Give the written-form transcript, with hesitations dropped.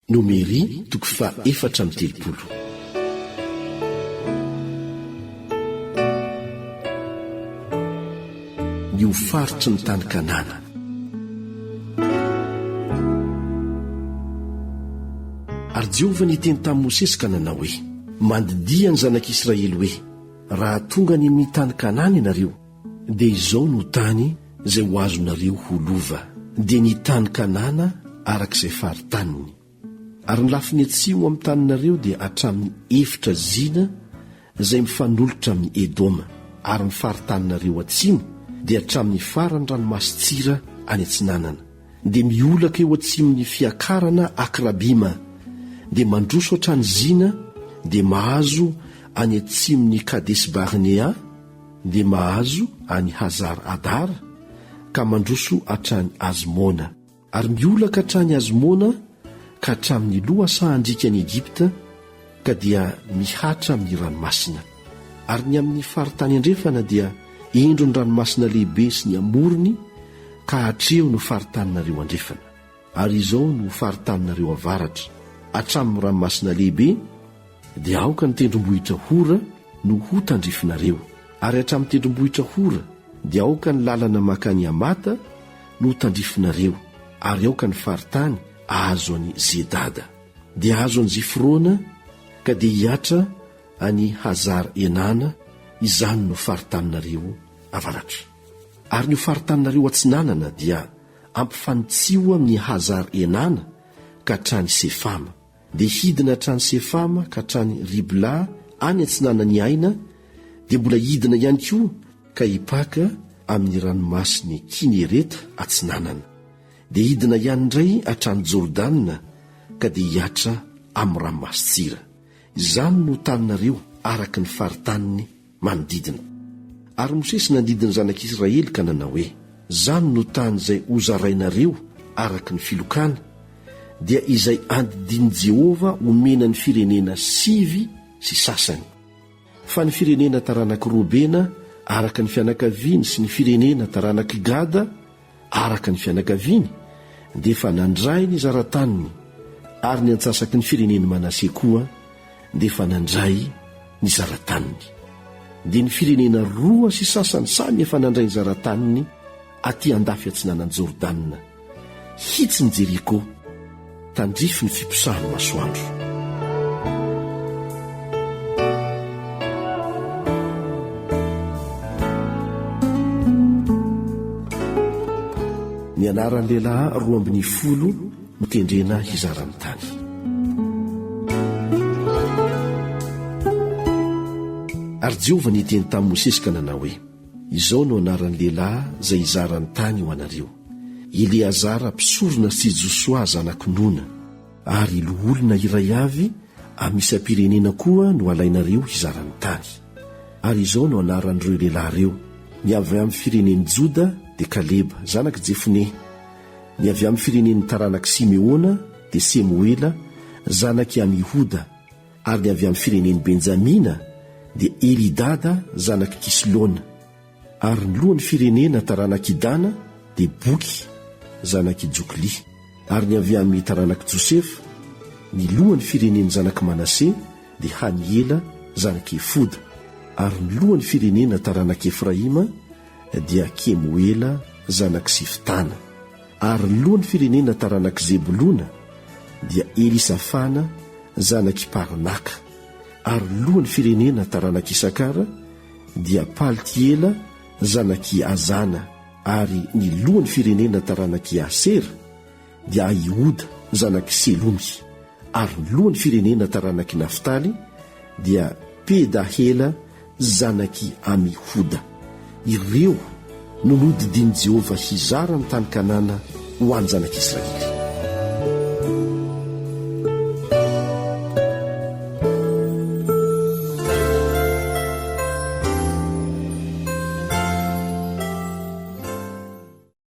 Nomery toko faha 34. Ny ho faritry ny tany Kanana. Ary Jehovah niteny tamin'i Mosesy ka nanao hoe, Mandidia ny zanak'Israely hoe, Raha tonga any amin'ny tany Kanana ianareo, dia izao no tany izay ho azonareo ho lova, dia ny tany Kanana araka izay faritaniny. Ary ny lafiny atsimo amin'ny taninareo dia hatramin'ny efitra Zina izay mifanolotra amin'i Edoma, ary ny faritaninareo atsimo dia hatramin'ny faran'ny ranomasin-tsira any atsinanana, dia miolaka eo atsimon'ny fiakarana Akrabima, dia mandroso hatrany Zina, dia mahazo any atsimon'i Kadesi-Barnea, dia mahazo any Hazar-Adar ka mandroso hatrany Azmona, ary miolaka hatrany Azmona ka hatramin'ny lohasahan-driakan'i Egypta ka dia mihatra amin'ny ranomasina. Ary ny amin'ny faritany andrefana dia indro ny ranomasina lehibe sy ny amorony ka hatreo no faritaninareo andrefana. Ary izao no ho faritaninareo avaratra, hatramin'ny ranomasina lehibe, dia aoka ny tendrombohitra Hora no ho tandrifinareo, ary hatramin'ny tendrombohitra Hora, dia aoka ny lalana mankany Hamata no ho tandrifinareo, ary aoka ny faritany ahazo an'i Zedada, dia hahazo an'i Zifrona, ka dia hihatra any Hazar-Enana, izany no faritaninareo avaratra. Ary ny ho faritaninareo atsinanana dia Ampifanitsiho amin'ny Hazar-Enana ka hatrany Sefama. Dia hidina hatrany Sefama ka hatrany Ribla any atsinanan'i Aina, dia mbola hidina ihany koa ka hipaka amin'ny ranomasin'i Kinereta atsinanana. Dia hidina ihany indray hatrany Jordana ka dia hihatra amin'ny ranomasin-tsira. Izany no taninareo araka ny faritaniny manodidina. Ary Mosesy nandidy ny zanak'Israely ka nanao hoe, Izany no tany izay hozarainareo araka ny filokana, dia izay andidian'i Jehovah homena ny firenena sivy sy sasany. Fa ny firenena taranak'i Robena araka ny fianakaviany sy ny firenena taranak'i Gada araka ny fianakaviany dia efa nandray ny zarataniny, ary ny antsasaky ny firenen'i Manase koa dia efa nandray ny zarataniny. Dia ny firenena roa sy sasany samy efa nandray ny zarataniny aty andafy atsinanan'i Jordana, hitsin'i Jeriko, tandrify ny fiposahan'ny masoandro. Ny anaran'ny lehilahy 12 notendrena hizara ny tany. Ary Jehovah niteny tamin'i Mosesy ka nanao hoe, Izao no anaran'ny lehilahy izay hizara ny tany ho anareo, Eleazara mpisorona sy Josoa zanak'i Nona, ary loholona iray avy amin'ny isam-pirenena koa no halainareo hizara ny tany. Ary izao no anaran'ireo lehilahy ireo, ny avy amin'ny firenen'i Joda dia Kaleba, zanak'i Jefone, ny avy amin'ny firenen'ny taranak'i Simeona dia Semoela, zanak'i Amihoda, ary ny avy amin'ny firenen'i Benjamina dia Elidada zanak'i Kislona, ary ny lohan'ny firenena taranak'i Dana dia Boky zanak'i Jokly, ary ny avy amin'ny taranak'i Josefa, ny lohan'ny firenen'ny zanak'i Manase dia Haniela zanak'i Efoda, ary ny lohan'ny firenena taranak'i Efraima dia Kemoela zanak'i Siftana, ary ny lohan'ny firenena taranak'i Zebolona dia Elisafana zanak'i Parnaka, ary ny lohan'ny firenena taranak'i Isakara dia Paltiela zanak'i Azana, ary ny lohan'ny firenena taranak'i Asera dia Ahihoda zanak'i Selomy, ary ny lohan'ny firenena taranak'i Naftaly dia Pedahela zanak'i Amihoda. Ireo no nodidian'i Jehovah hizara ny tany Kanana ho an'ny zanak'Israely.